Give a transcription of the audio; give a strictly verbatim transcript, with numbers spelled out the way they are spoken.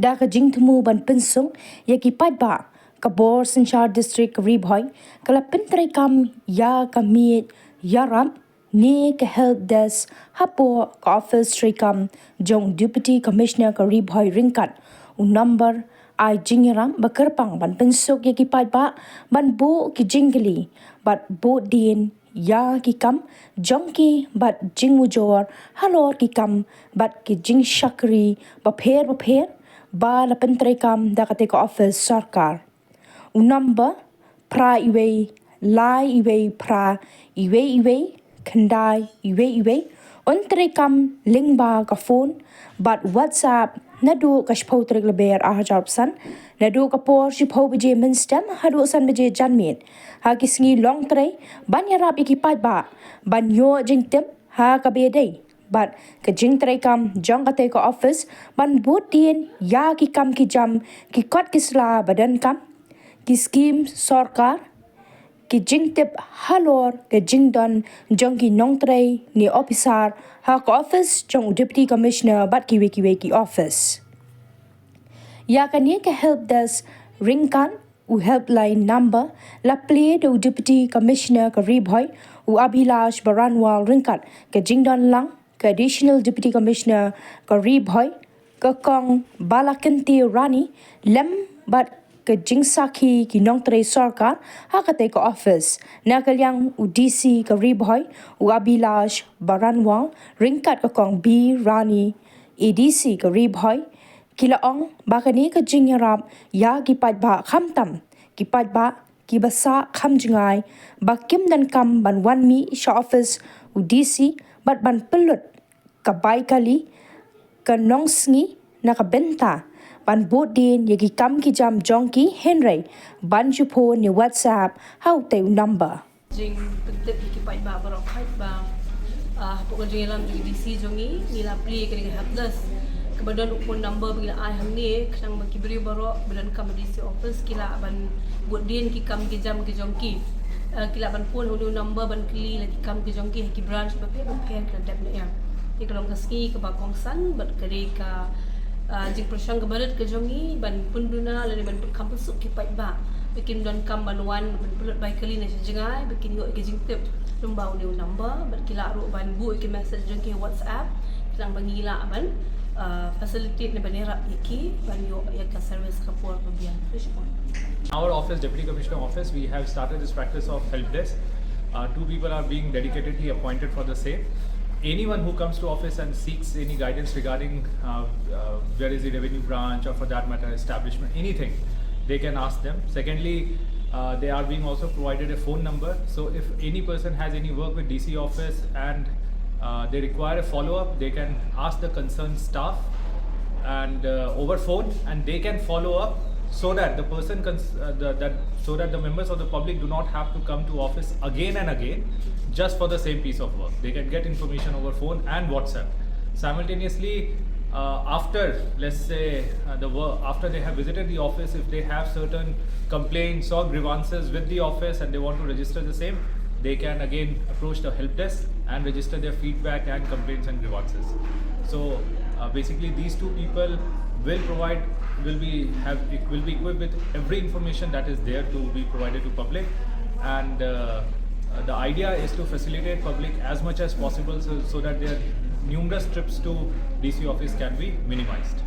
Da ka jingthmu ban pynsuk ïa ki paidbah, ka bor synshar district ka Ri Bhoi ka la pyntreikam ïa ka miej ïarap ne ka help desk hapoh ka office treikam jong Deputy Commissioner ka Ri Bhoi ryngkat u number ai jingïarap ba kyrpang ban pynsuk ïa ki paidbah ban buh ki jingkylli bad buddien ïa ki kam jong ki bad jingujor halor ki kam bad ki jingshakri bapher bapher ba la pyntreikam da kata ka office sorkar. U number phra iwei lai iwei phra iwei iwei khyndai iwei iwei un treikam lyngba ka phone bad WhatsApp naduh ka shiphew tarik Lber ar hajar arphew san, naduh ka por shiphew baje mynstep haduh san baje janmiet ha ki sngi longtrei ban ïarap ïa ki paidbah ban ïoh jingtip ha kaba ïadei bad ka jingtreikam jong kata ka office ban buddien ïa ki kam ki jam, ki kot ki sla ba donkam, ki skim sorkar, ki jingtip halor ka jingdon jong ki nongtrei ne ophisar ha ka office jong u Deputy Commissioner bad kiwei kiwei ki office. Ïa kane ka help desk ryngkat u helpline number la plie da u Deputy Commissioner ka Ri Bhoi u Abhilash Baranwal ryngkat ka jingdon lang ka Additional Deputy Commissioner ka Ri Bhoi ka Kong Balakanti Rani lem bad ka jingsakhi ki nongtrei sorkar ha kata ka office. Na ka liang u D C ka Ri Bhoi u Abhilash Baranwal ryngkat ka Kong B Rani, A D C ka Ri Bhoi, ki la ong ba kane ka jingïarap ïa ki paidbah khamtam ki paidbah kiba sah kham jngai ba kim donkam ban wan mih sha office u D C bad ban pynlut ka bai kali ka nongsngi na ka bynta ban buddien ïa ki kam ki jam jong ki, hynrei ban shu phone ne WhatsApp ha utai u number. Jingpyntip ïa ki paidbah baroh, paidbah, ah, hapoh ka jingïalam jong D C jong ngi, ngi la plie ïa ka help desk kaba don u phone number ba ngi la ai hangne, khnang ba ki briew baroh ba donkam ha D C office ki lah ban buddien ki kam ki jam ki jong ki. Ah, ki lah ban phone ha une u number ban kylli la ki kam ki jong ki ha ki branch bapher bapher ki la dep ne em. Te ka long ka sngi kaba kongsan bad ka dei ka, ah, jingpyrshang kaba rit ka jong ngi ban pynduna lane ban pynkham pynsuk ki paidbah ba kim donkam ban wan ban pynlut bai kali na sha jngai ba kin ïoh ïa ka jingtip lyngba une u number bad ki lah ruh ban buh ïa ki message jong ki ha WhatsApp khnang ba ngi lah ban, ah, facilitate ne ban ïarap ïa ki ban ïoh ïa ka service ha ka por ba biang. Khublei shibun. Our office, Deputy Commissioner office, we have started this practice of help desk. Uh, two people are being dedicatedly appointed for the same. Anyone who comes to office and seeks any guidance regarding, uh, uh, where is the revenue branch, or for that matter, establishment, anything, they can ask them. Secondly, uh, they are being also provided a phone number. So if any person has any work with D C office and, uh, they require a follow-up, they can ask the concerned staff and, uh, over phone, and they can follow up so that the person cons- uh, the, that so that the members of the public do not have to come to office again and again just for the same piece of work. They can get information over phone and WhatsApp. Simultaneously, uh, after, let's say, uh, the work, after they have visited the office, if they have certain complaints or grievances with the office and they want to register the same, they can again approach the help desk and register their feedback and complaints and grievances. So, uh, basically, these two people will provide, will be have will be equipped with every information that is there to be provided to public, and, uh, uh, the idea is to facilitate public as much as possible so, so that their numerous trips to D C office can be minimized.